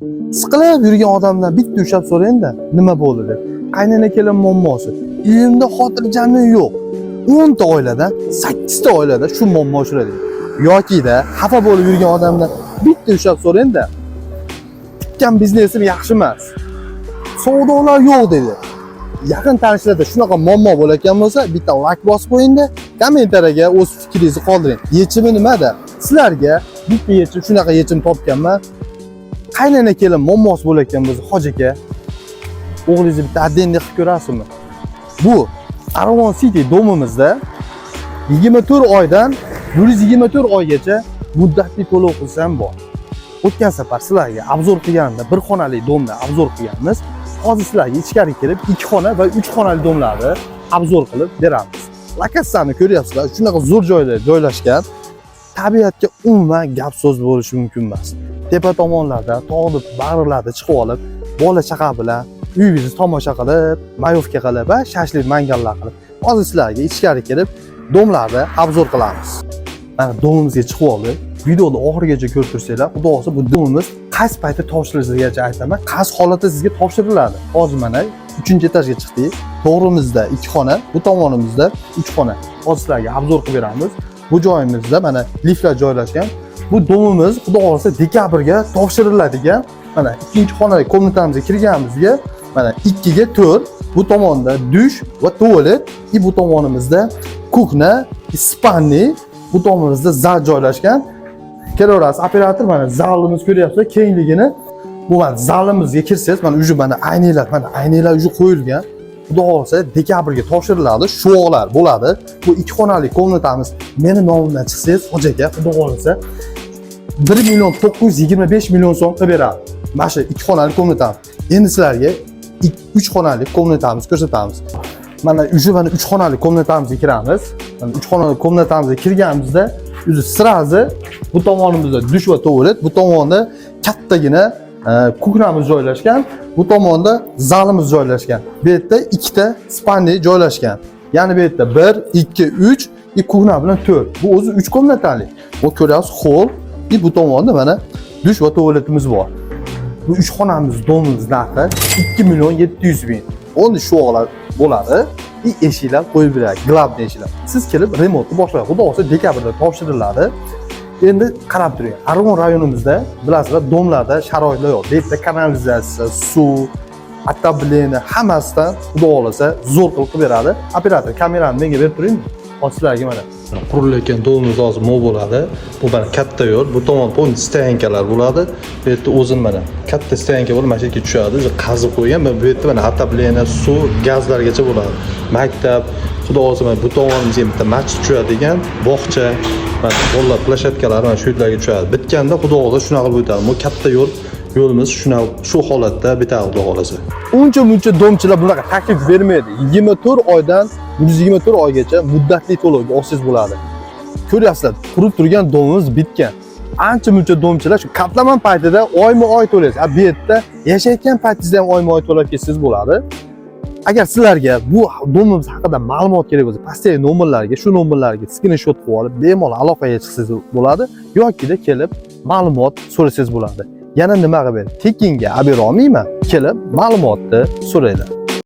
Siqilib yurgan odamdan bitta ushlab so'rang-da, nima bo'ldi deb. Qaynona kelin muammosi. Uyimda xotirjamlik yo'q. 10 ta oilada 8 ta oilada shu muammo uchraydi. Yokida xafa bo'lib yurgan odamdan bitta ushlab so'rang-da, tikkan biznesim yaxshi emas. Savdolar yo'q dedi. Yaqin tanishlarda shunaqa muammo bo'layotgan bo'lsa, bitta layk bosib qo'yingda, kommentariyaga o'z fikringizni qoldiring. Yechimi nimada? Sizlarga bitta yechim, shunaqa yechim topganman. Qaynona kelin muammosi bo'layotgan bo'lsa, hoji aka, o'g'lingizni bitta отдельный qilib ko'rasizmi? Bu Arvon City domimizda 24 oydan 124 oygacha muddatli to'lov qilsa ham bor. O'tgan safar sizlarga обзор qilganimda bir xonali domni обзор qilganmiz. Hozir sizlarga ichkari kirib 2 xona va 3 xonali domlarni обзор qilib beramiz. Lokatsiyani ko'ryapsizlar, shunaqa zo'r joyda joylashgan. Tabiatga umuman gap so'z bo'lishi mumkin emas. Tepa tomonlarda, tog'ni bag'rilarda chiqib olib, bola chaqa bilan uyingizni tomosha qilib, маёвка qilib va shashlik mangallar qilib. Hozir sizlarga ichkari kirib domlarni обзор qilamiz. Mana domimizga chiqib oldik. Videoni oxirigacha ko'rib tursanglar, xudo xohlasa bu domimiz qaysi paytda topshirilishigacha aytaman, qaysi holatda sizga topshiriladi. Hozir mana 3-etajga chiqdik. To'g'rimizda 2 xona, bu tomonimizda 3 xona. Hozir sizlarga обзор qilib beramiz. Bu joyimizda mana liftlar joylashgan. Bu domimiz xudo xohlasa dekabrga topshiriladigan. Mana ikkinchi xonali комната mizga kirganimizga mana 2 ga 4, bu tomonda dush va tualet, и bu tomonimizda кухня, спальный, bu tomonimizda zal joylashgan. Kelaverasiz, operator, mana zalimiz ko'ryapsizlar kengligini. Bu mana zalimizga kirsangiz, mana уже mana aynaklar, mana aynaklar уже qo'yilgan. Xudo xohlasa dekabrga topshiriladi, shuvoqlar bo'ladi. Bu ikki xonali комната miz meni nomimdan chiqsangiz, hoji aka, xudo xohlasa 1 million 925 million so'm qilib beradi. Mana shu ikki xonali комната miz. Endi sizlarga uch xonali комната mizni ko'rsatamiz. Mana уже mana uch xonali комната mizga kiramiz. Mana uch xonali комната mizga kirganimizda o'zi сразу bu tomonimizda dush va tualet, bu tomonda kattagina кухня miz joylashgan, bu tomonda zalimiz joylashgan. Bu yerda ikkita спальный joylashgan. Ya'ni bu yerda 1, 2, 3 и кухня bilan 4. Bu o'zi 3 комната li. Bu ko'ryapsiz холл и bu tomonda mana dush va tualetimiz bor. Bu uch xonamiz domimiz narxi 2 million 700 ming. Endi shuvoqlar bo'ladi. И eshiklar qo'yib beradi, главный eshiklar. Siz kelib remontni boshlaysiz. Xudo xohlasa dekabrda topshiriladi. Endi qarab turing. Arg'un rayonimizda bilasizlar, domlarda sharoitlar yo'q. Bu yerda kanalizatsiya, suv, отопление hammasidan xudo xohlasa zo'r qilib qilib beradi. Operator, kamerani menga berib turingmi? Hozir sizlarga mana qurilayotgan domimiz hozir mo'l bo'ladi. Bu mana katta yo'l, bu tomon полный стоянка lar bo'ladi. Bu yerda o'zini mana katta стоянка bo'lib, mana shu yerga tushadi. O'zi qazib qo'ygan. Mana bu yerda mana отопление, suv, gazlargacha bo'ladi. Maktab, xudo xohlasa mana bu tomonimizga bitta masjid tushadigan, bog'cha, mana bolalar площадка lari mana shu yerlarga tushadi. Bitganda xudo xohlasa shunaqa qilib o'tadi. Bu katta yo'l, yo'limiz shunaqa shu holatda bitadi xudo xohlasa. Uncha muncha domchilar bunaqa taklif bermaydi. 24 oydan 124 oygacha muddatli to'lovga olsangiz bo'ladi. Ko'ryapsizlar, qurib turgan domimiz bitgan. Ancha muncha domchilar shu katlaman paytida oyma-oy to'laysiz. A bu yerda yashayotgan paytingizda ham oyma-oy to'lab ketsangiz bo'ladi. Agar sizlarga bu domimiz haqida ma'lumot kerak bo'lsa, pastdagi nomerlarga, shu nomerlarga skrinshot qilib olib, bemalol aloqaga chiqsangiz bo'ladi yokida kelib ma'lumot so'rasangiz bo'ladi. Yana nima qilib ber? Tekinga olib bera olmayman. Kelib ma'lumotni so'ranglar.